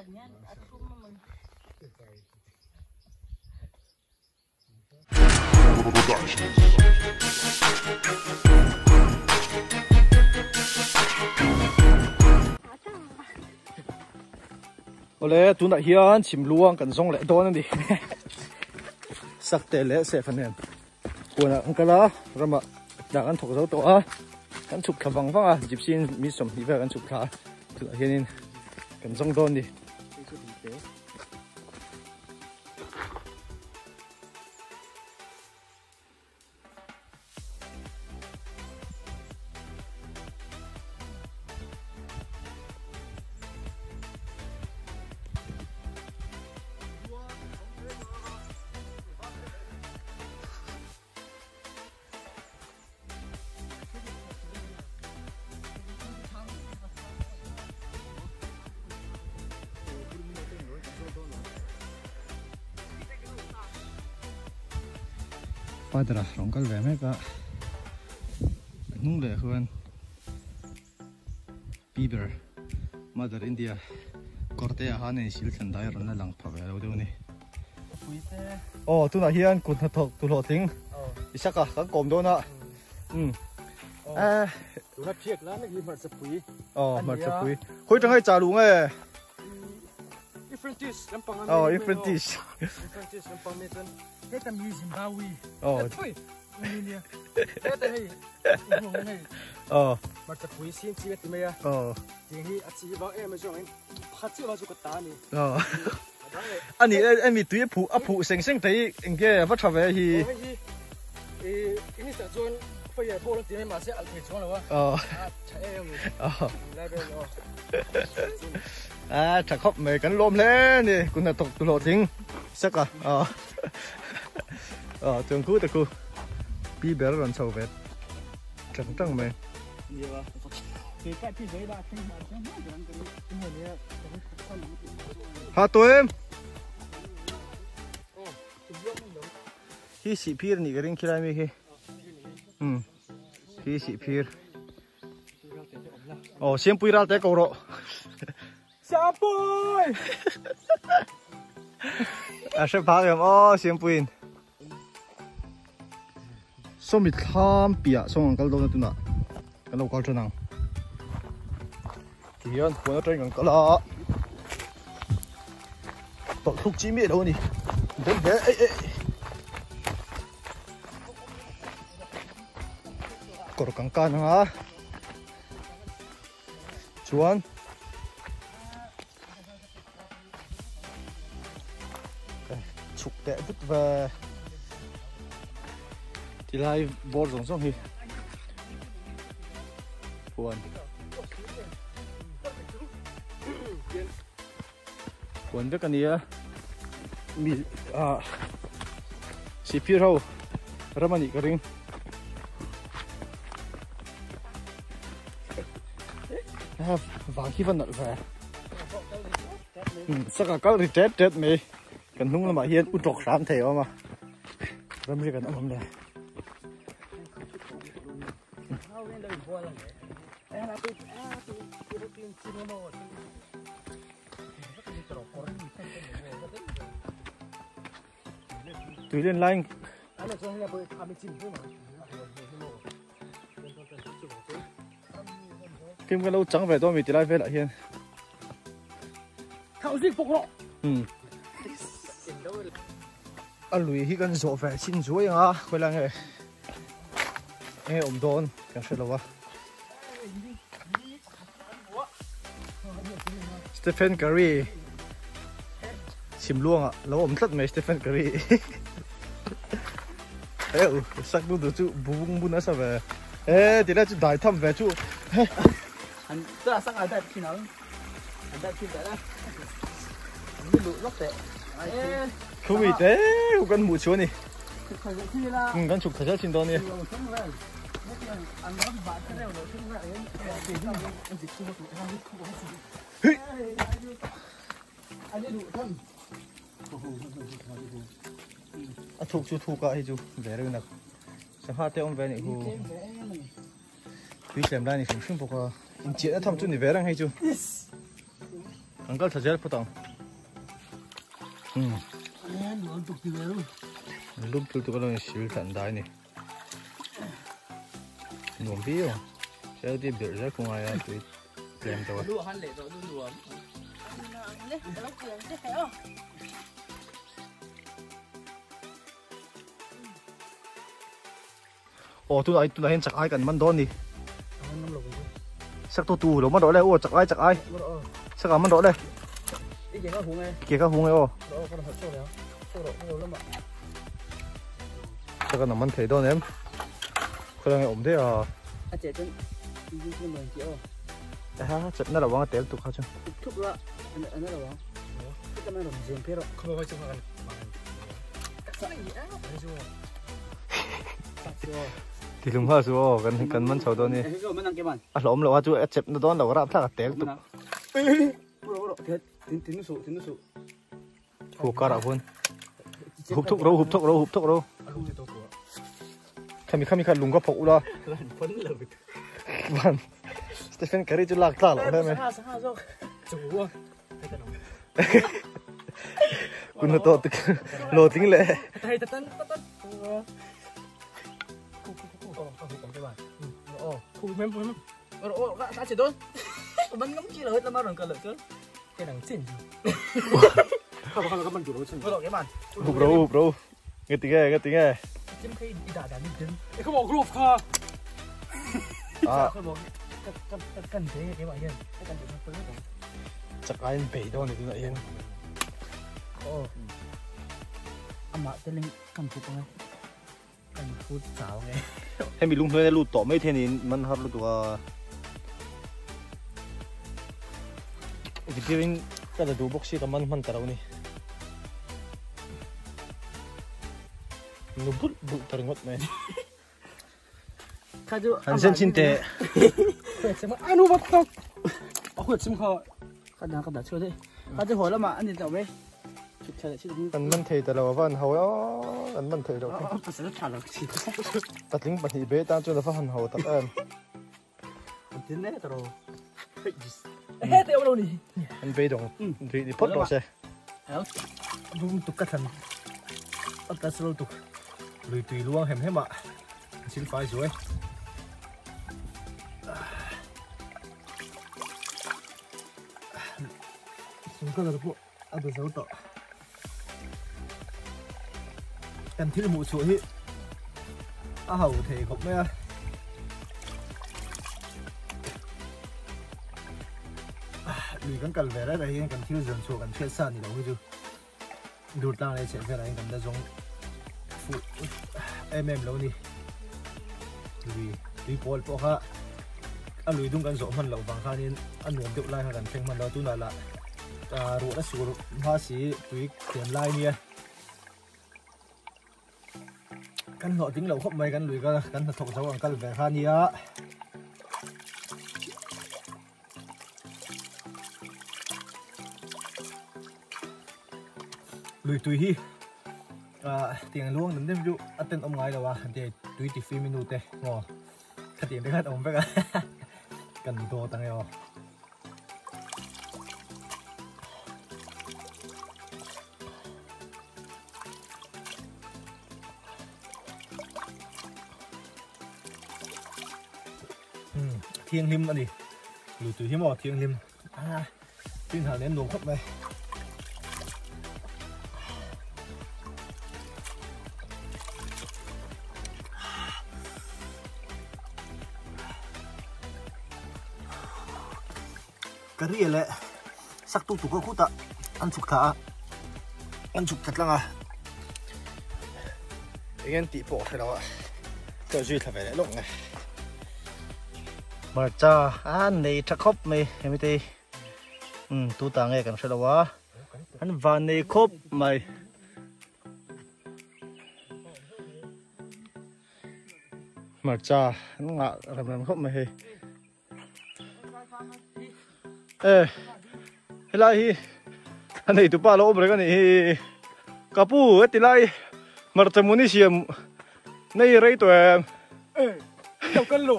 Awle tunah hian chhim luang kan zawng leh dawn a ni sak te leh sehfa nen huanah an kal a ramah dah kan thawk zo tawh a kan chhuk thla vang vang a gypsy in mi 20 vel kan chhuk thla a tunah hianin kan zawng dawn a ni. Father a rawn kal ve mek a a hnung leh huan pi ber mother india kawr te ah khan a insil thlan dai a rawn la lang pha ve lo deuh a ni aw tunah hian kut hnathawk tu hlawhtling Isaka kan kawm dawn a um eh tuna phiak lai mek hi hmarcha pui aw hmarcha pui khawi tang hei chalu nge Euphrates lampang aw Euphrates Euphrates lampang me chuan heta mi Zimbabwe aw thui ni nia heta hei hei aw hmarcha pui sin chi ti mai a aw tiang hi a chi vang em a zawng in phat chi va chu ka ta ni aw ani emi tui a phuh a phuh seng seng thei eng nge va tha ve hi English ah chuan fire ball an ti mai mahse alh thei chuang lo a tha em a tha khawp mai kan lawm hle ni kun hnathawk tu hlawhtling sak a a chuan khu te khu pi ber rawn chho ve tang tang mai. Ha to em hi sih phir nih ka ring khilai mi khi um hi sih phir oh siampui ral te ko rawh siampui a hre phak em aw siampuiin sawmi thlam piah sawng an kal dawn a tunah kan lo kal tan ang tihian huan atangin kan kal a tawlh thluk chi miah lo a ni den hle ei ei kawr kan kan ang a chuan chhuk teh vut ve tilai bawr zawng zawng hi huan huan vek a ni a mi ah sihphir ho ram a nih ka ring. Vang khi va nalh ve saka kal ri tet tet mai kan hnung lamah hian u tawk hram thei a awm a ramri kan awm awm le tui len lai Kim ka lo chang ve dawn mi tilai velah hian. Thau zik bawk rawh. Hmm. A lui hi kan zawh ve chin zuai anga khawilai nge nge awm dawn kan hre lo a. Stephen Curry chhimluangah lo awm tlat mai Stephen Curry. Eu sak du du chu bung bun a sa ve e ti lai chu dai tham ve chu an ta sak a dai thin ang an dai thin ta la ni lu lok te khui te ku kan hmuh chu ani kan chhuk thla thin dawn ni A thuk chu thuk a hei chu ve reng nak sangha te awm ve anih hu tui tlem lai ni hrim hrim bawk a inchiahna tham chu ni ve reng hei chu Kan kal thla zel phawt ang. Lum tul tu ka lo in sil thlan dai ni. Nuam viau. Sel ti bir zel khung aia tui tlem deuh a. Aw tunah tunah hian chak ai kan man dawn ni. Sak tu tu lo man rawh le aw chak ai chak ai. Sak ah man rawh le. Ke ka hung e aw. Sak an man thei dawn em. Khawlai nge awm daih a. A che chuan chi aw. Ha chet na lo ang a tel tuk kha chu. Thup la ana lo ang. Ka man rawm zem phe rawh. Khawlai chu kan Tilung ha chu aw kan kan man chho dawn ni. A hlawm loh a chu a chep na dawn lo rap thlak a tel tuk. Hu kar ah huan hup thuk ro hup thuk ro hup thuk ro. Khami khami kha lung ka phawk ula. Van Stephen Curry chu lak tlak loh hle mai. Kun to tik lo tling le. Hup ro hup ro. Nghe tiếng nghe nghe tiếng nghe. À. Chắc ai bị đâu này tụi này. Ồ. Ama teling kan phu ngai. Kan phu chao ngai. Hemi lung hnuai lut tawh mai thei niin man har lutuk a. Video in ka la duh bawk si ka man hman ta lo ni. Nu bulh bulh ta ringawt mai. Han zen chin teh. Anu bat tak. A huat sim kha. Ka dah ka dah chhuah daih. Ka chu haw lamah a ni tawh mai. Kan man thei ta lo a va han ho a kan man thei lo. Patling pahnih be tan chuan a va han ho tak em. An beidawng rih ni phawt rawh se. Lui tui luang hem hem ah a thil fai zuai. Chung colour pawh a be zo tawh. Kan thil hmuh chhuah hi a ho thei khawp mai a. Lui kan kal ve reng hian kan thil zawn chhuah kan hriat sa ni lo hi chu dur tlang leh chheh velah hian kan la zawng fuh em em lo ni. Lui tui pawl pawh kha a lui dung kan zawh hman loh vang khanin a nuam deuh lai kha kan thleng hman lo tunah lah ruah la sur hma si tui tlem lai nia kan hlawh ding lo khawp mai kan lui ka kan hnathawk zo ang kal ve kha nia. Lui tui hi tiang luang dem dem chu a ten awm ngai lo a hei tui ti fim i nu te maw khatiang te khan awm vek a kan dawt ang e aw. Thianghlim a ni lui tui hi maw thianghlim a tin hal nen nuam khawp mai. Ka ri leh sak tu tu ka khutah an chhuk thla a an chhuk thla tlang a eng an tih pawh ka hre lo a ka zui thla ve leh lawk nge. Hmarcha a nei tha khawp mai hemi te hi umm tu ta nge kan hre lo a an van nei khawp mai. Hmarcha an ngah rem rem khawp mai hei. E helai hi a nei tupa lo awm reng a nih hi ka pu heti lai hmarcha muni siam nei rei tawh em e lo kal lo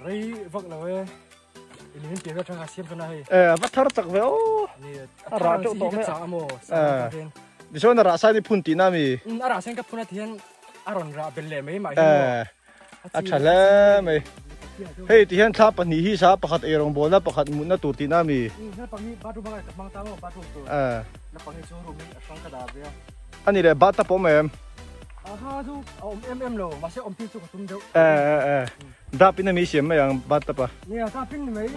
rei vak lo e. Eh, va thar chak ve aw. A rah teuh tawh mai a. Eh, tichuan a rah sain i phun tihna ami? A rah sain ka phun a ti hian a rawn rah belh leh mai mah hi maw. Eh, a tha hle mai. Hei ti hian thla pahnih hi sa pakhat eirawng bawlna pakhat mutna tur tihna ami? Naupang hi bathroom ah ka hmang ta maw bathroom tur. Eh. Naupang hi chu room hi a hrang ka dah ve a. A ni leh bathtub a awm em? Aha chu a awm em em lo mahse awm tir chu ka tum deuh. Eh eh eh. Dap in ami siam mai ang bathtub a. Nia dap in ni mai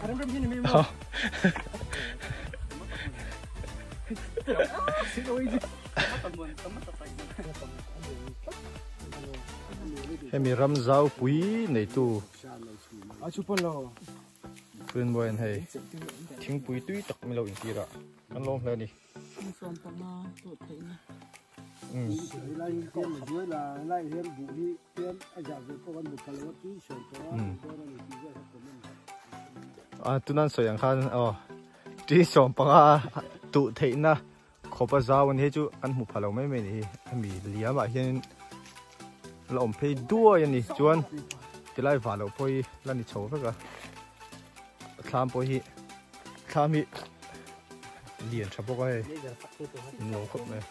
a rem rem hi ni mai maw. Hemi ram zau pui neitu. A chu pawn lo. Twin boy an hei thingpui tui tak min lo intir a kan lawm hle a ni. A tunan sawi ang khan aw ti 15 tuh theihna khawp a zau a ni hei chu kan hmu pha lo mai mai a ni hi hemi liam ah hianin la awm phei duai a ni chuan tilai vah loh pawh hi la ni chho vek a thlam pawh hi thlam hi lian tha bawk a hei nuam khawp mai.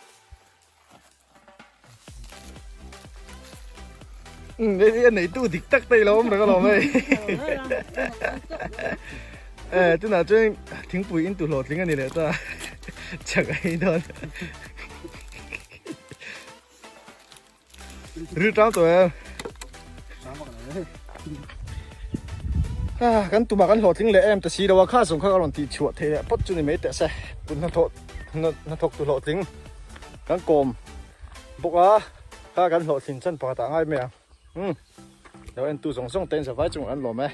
Um hei a neitu dik tak te ilo awm reng alawm hei eh tunah chuan thingpui in tu hlawhtling a ni leh ta chak a ei dawn ril tang tawh em ah kan tumah kan hlawhtling leh em ta si lo a kha zawng kha ka rawn tih chhuah theih leh phawt chu ni mai teh se tun hnathawh hnathawk tu hlawhtling kan kawm bawk a kha kan hlawhtlin chan pakhat ah ngai mai ang umm lo en tu zawng zawng te in zavai chungah an lawm e.